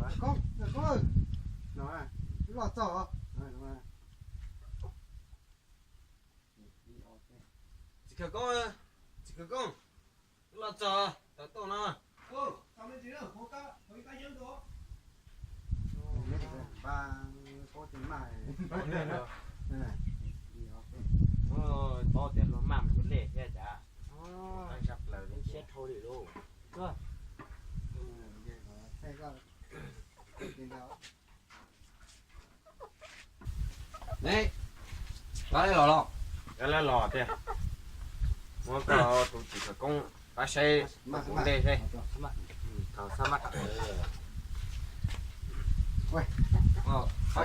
Koob, koob, no, loj txog. Txiv khawv koob, txiv khawv koob, loj txog tawm tuaj no. Paub tias luag maj mus yuav lej thiab cas. Siab dhau li lauj. Ne, koj los los. Koj los los tiag. Muab koj tus txiv khawv koob pab saib kuv ntej seb. Pab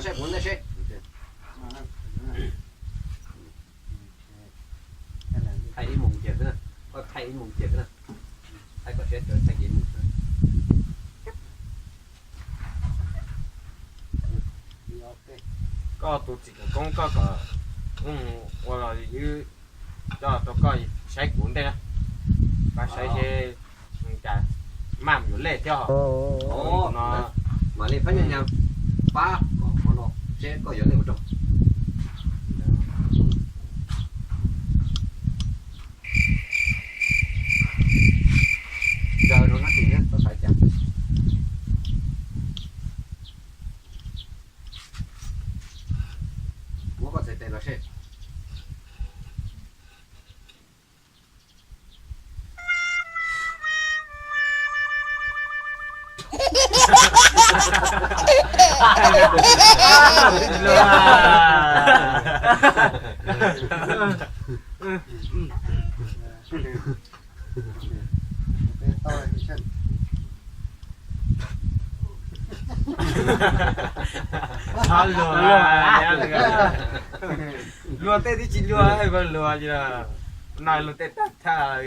saib kuv ntej seb. Thaij ib mus kiag xwb na, koj thaij ib mus kiag xwb na. Thaij kom siab, thaij kiag ib mus xwb. Koj tus txiv khawv koob koj kom mus ua los ywb coj rau koj saib kuv ntej na. Pab saib seb cas maj mus yuav lej thiab. Mam li pab nyob nyob pab kom qhov no seb koj yuav lej ua rau. Zaws rau nab tis na, koj xav cas. Muab koj txhais tes los seb. Luag tej twb tsis luag, luag no luag tej tag thaj.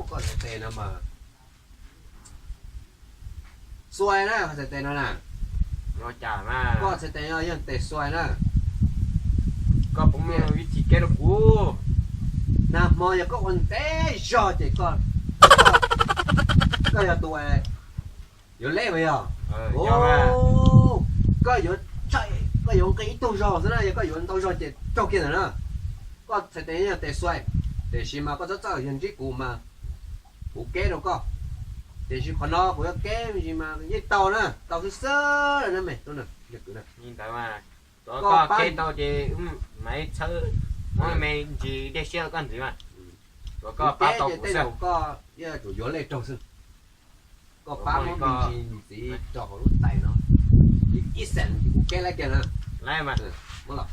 Koj txhais tes no mas xuaij na, koj txhais tes no na. Koj txhais tes no yog tes xuaij na. Koj puas muaj vib thib kev rau kuv? Nag hmo yog koj ua ntev zog ces koj, koj yog tus yuav lej mas yog. Koj yuav, koj yuav nqis ib tug zog xwb na, yog koj yuav ntau zog ces raug kiag ntawm na. Koj txhais tes yog tes xuaij, tiam sis mas koj txhob txawj yog ntsib kuv mas kuv keb rau koj. Tiam sis qhov no kuv yuav keb me ntsis mas yeej tau na, tau xwb xwb na me tub na. Li ntawd mas, koj keb tau ces mam txhawb, muab me ntsis dej siab rau koj ntxiv mas. Koj pab tau kuv xwb, koj yuav tsum yuav lej raug xwb. Koj pab muab me ntsis ntxiv rau hauv lub tais no, ib xees ces kuv keb laib kiag na. Laib mas. Muab los.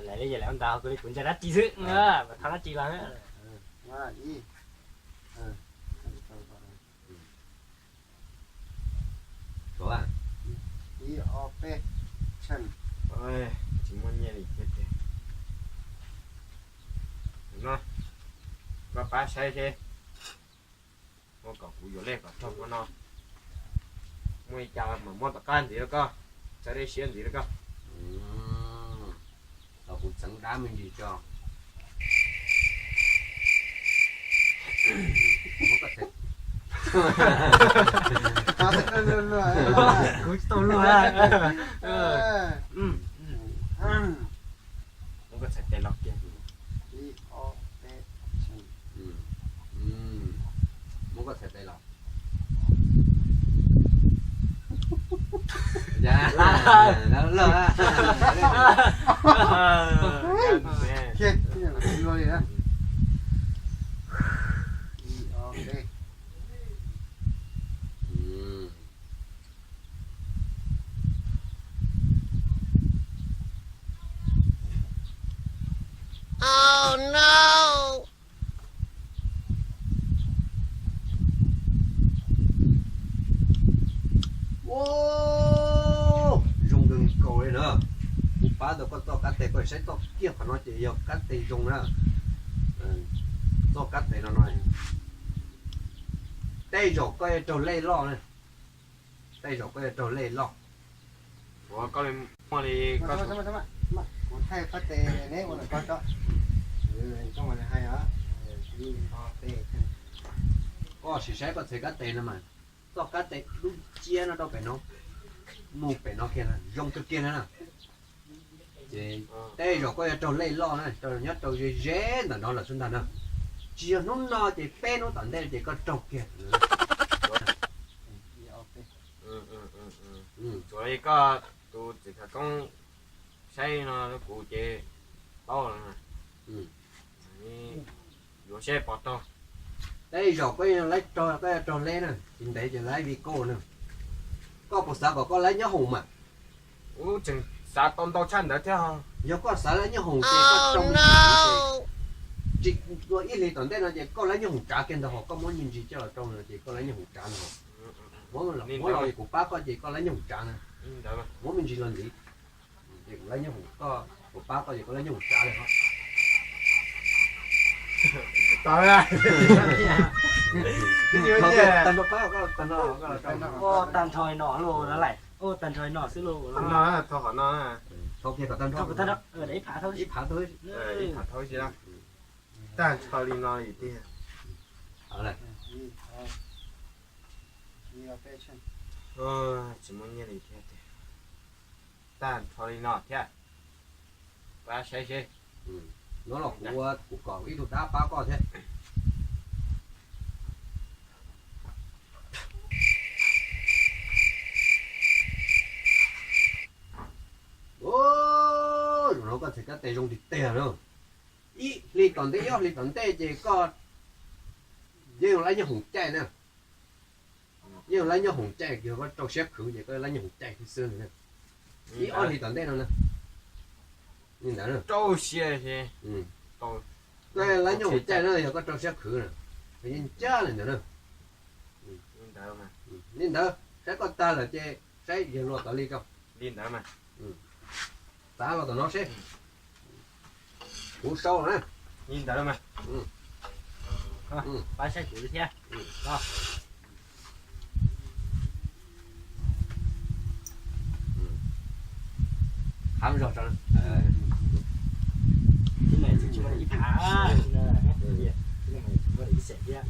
Lawv li yog lawv ntawd kuv li kuv ntshai dab tsi xwb, mas thov dab tsi los. Tsis muaj nyiaj li thiab tiag. No, koj pab saib seb, muab kom kuv yuav lej kom raug hmo no. Muaj li cas mam muab tom qab ntxiv rau koj, txhawb dej siab ntxiv rau koj. Tau kuv txeev dab me ntsis tso. Kuv tsis tau luag. Muab koj txhais tes los kiag. Muab koj txhais tes los. Zoo kawg nkaus li na. Kuv pab tau koj txoj kab tes, koj saib txoj kiag qhov no ces yog kab tes zoo na. Txoj kab tes no no, tej zaum koj yuav raug lej loj na. Tej zaum koj yuav raug lej loj. Ua koj li muaj li koj Kuv thaij kab tes neb ua ntawm koj tso. Koj sim saib koj txhais kab tes no mas, txoj kab tes dub ciab no rau pem no, mus pem no kiag na, zoo kawg kiag na. Ces tej zaum koj yuav raug lej loj na, nyob rau ze ze ntawm no lawm xwb ntag na. Tsis yog hnub no ces peb hnub tom ntej ces koj raug kiag. Tsuav li koj tus txiv khawv koob saib no kuv ces paub lawm. Yuav saib pov tau. Tej zaum koj yuav raug lej na, tsis ntev ces lawv vi koj na. Koj puas xav kom koj lawv nyob hoom mas? Kuv tseem xav tau ntau tshaj ntawd thiab. Yog koj xav lawv nyob hoom ces koj raug me ntsis, tsis ua ib hlis tom ntej no ces koj lawv nyob hoom tsav kiag ntag, ho koj muab me ntsis coj los rau no ces koj lawv nyob hoom tsav ntag. Muab los kuv pab koj ces koj lawv nyob hoom tsav na. Muab me ntsis los ntxiv. Ces kuv lawv nyob hoom, koj, kuv pab koj ces koj lawv nyob hoom tsav li ho. Tag nrho pab koj, tag nrho, tag nrho no los lawm, tag nrho no xwb los. Thau kiag kom tag nrho, ib phav thau, ib phav thau, ib phav thau xwb. Tag nrho li no tiag. Tsis muaj nyiaj li thiab tiag. Tag nrho li no thiab. Pab saib seb. No los kuv, kuv kom ib tug dab pab koj thiab. Zaum no koj txhais kab tes zoo tiag tiag na. Ib hlis tom ntej, ob hlis tom ntej ces koj yeej lawv nyob hoom caij na. Yeej lawv nyob hoom caij, yog koj rau siab khwv ces koj lawv nyob hoom caij xwb xwb na. Ib ob hlis tom ntej no na. Li ntawd na. Koj lawv nyob hoom caij na, yog koj rau siab khwv na, yeej ncaj li ntawd na. Li ntawd, saib koj tag lawm ces saib yawg luag tau li rau. Li ntawd mas. Xav los tom no seb. Kuv sau na. Li ntawd mas. Pab saib kuv li thiab. Thab zog tso. Ib phav, ib xees thiab.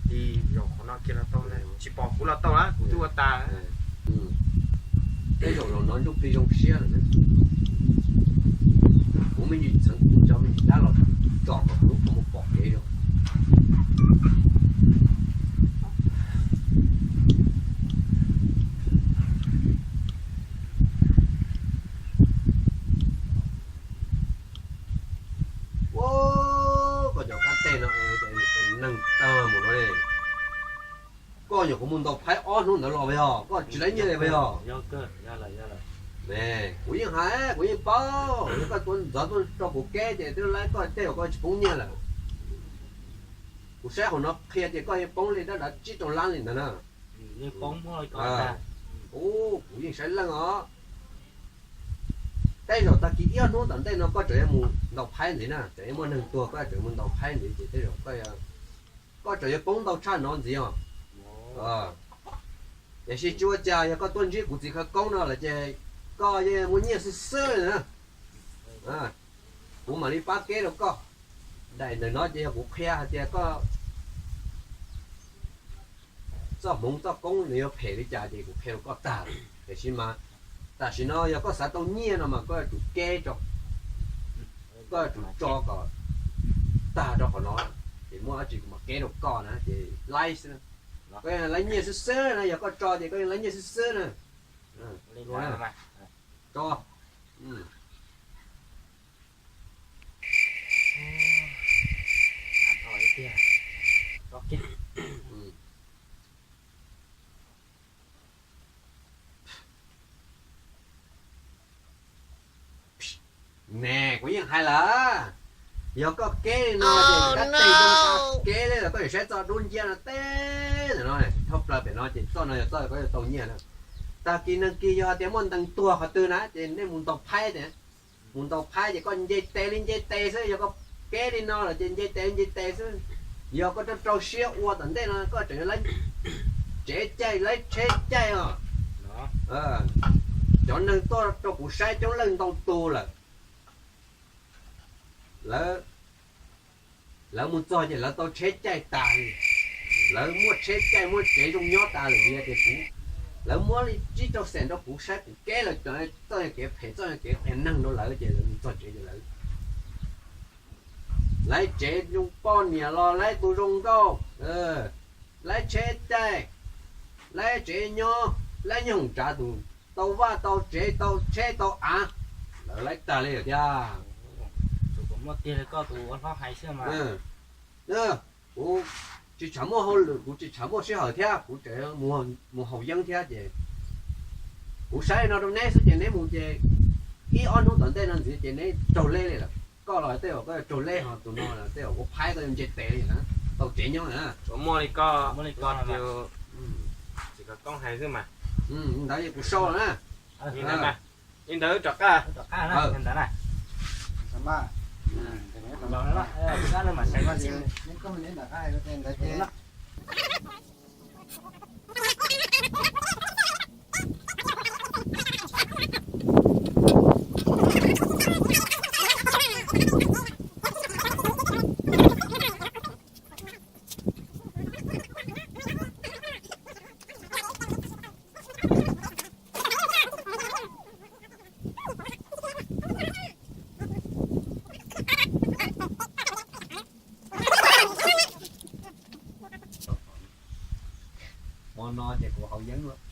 Tig zaum qhov no kiag los tau na, tsis pom kuv los tau na, kuv twb ua tas. Tej zaum zaum no ntsuj plig zoo siab lawm. Kuv me ntsis txheev kuv cov me ntsis dab los tsom kom kuv lub qhov muag pom kev zoo. Ua, koj cov kab tes no neeg tag mus no li. Koj nyuam qhuav mus ntaus phaib ob hnub ntawd los puas yog? Koj tsis lawv nyiaj li puas yog? Kuv yeej hais, kuv yeej paub, yog koj tuaj ntxov tuaj rau kuv keb ces twb lawv koj tej uas koj tsis poob nyiaj lawm. Kuv saib hauv no qhia tias koj yeej poob li dab dav tsib rau lab li ntawd na. Kuv yeej saib leej os. Tej zaum tag kis ib ob hnub tom ntej no koj tseem yuav mus ntaus phaib ntxiv na, tseem yuav muaj neeg tuag koj tseem mus ntaus phaib ntxiv ces tej zaum koj, koj tseem yuav poob ntau tshaj no ntxiv os. Tiam sis tsis ua cas, yog koj tuaj ntsib kuv txiv khawv koob no lawm ces koj yeej muaj nyiaj xwb xwb na. Kuv mam li pab keb rau koj. Daim ntawm no ces yog kuv qhia hais tias koj txoj hmoov txoj koob nws yuav phem li cas ces kuv qhia rau koj tag. Tiam sis mas tam sim no yog koj xav tau nyiaj no mas koj yuav tsum keb rau, koj yuav tsum tso kom tag rau qhov no, ces muaj dab tsi kuv mam keb rau koj na ces laib xwb. Koj yeej lawv nyiaj xwb xwb na, yog koj tso ces koj yeej lawv nyiaj xwb xwb na. Tso. Ne, kuv yeej hais lawm, Yog koj keb li no ces kab teg keb li los koj yuav saib txoj dub nciab no teb ntawm no, dhau plaws pem no ces txoj no yog txoj koj yuav tau nyiaj na. Tag kis neeg kis yog hais tias muaj ntees tuag qhov twg na ces nej mus ntaus phaib tias, mus ntaus phaib ces koj nce tes li nce tes xwb, yog koj keb li no lawm ces nce tes li nce tes xwb. Yog koj rau rau siab ua tom ntej no koj tseem yuav laib tsev caij laib tsheb caij os. Cov neeg tuaj rau kuv saib coob leej ntau tus lawm, lawv, lawv mus txog ces lawv tau tsheb caij tas li, lawv muaj tsheb caij muaj tsev zoo nyob tas lawm vim tias kuv, lawv muab li tsib rau xees rau kuv saib kuv keb lawv cov txoj kev phem txoj kev qias neeg rau lawv ces lawv mus txog tsev ces lawv laib tsev zoo poj niam los laib tus zoo nkauj, laib tsheb caij, laib tsev nyob, laib nyoog tsav tus tau vaj tau tsev tau tsheb tau av, lawv laib tag li lawm thiab. Tsuas kom muaj tiag li koj tus ua hlob hais xwb mas. Kuv tsis tshav muaj hauj lwm, kuv tsis tshav muaj sij hawm thiab, kuv tseem mus haus yeeb thiab ces kuv saib no rau neb xwb ces neb mus ces ib ob hnub tom ntej no ntxiv ces neb raug leb li lawm. Koj los tej zaum koj yuav raug leb ho tus no tej zaum ua phaib koj yuav nce tes li na, tau tsev nyob na. Tsuas muaj li koj, muaj li koj tias tsis koj koob hais xwb mas. Ntawd kuv sau na. Li ntawd rov qab. Hmo no ces kuv haus yeeb lawm.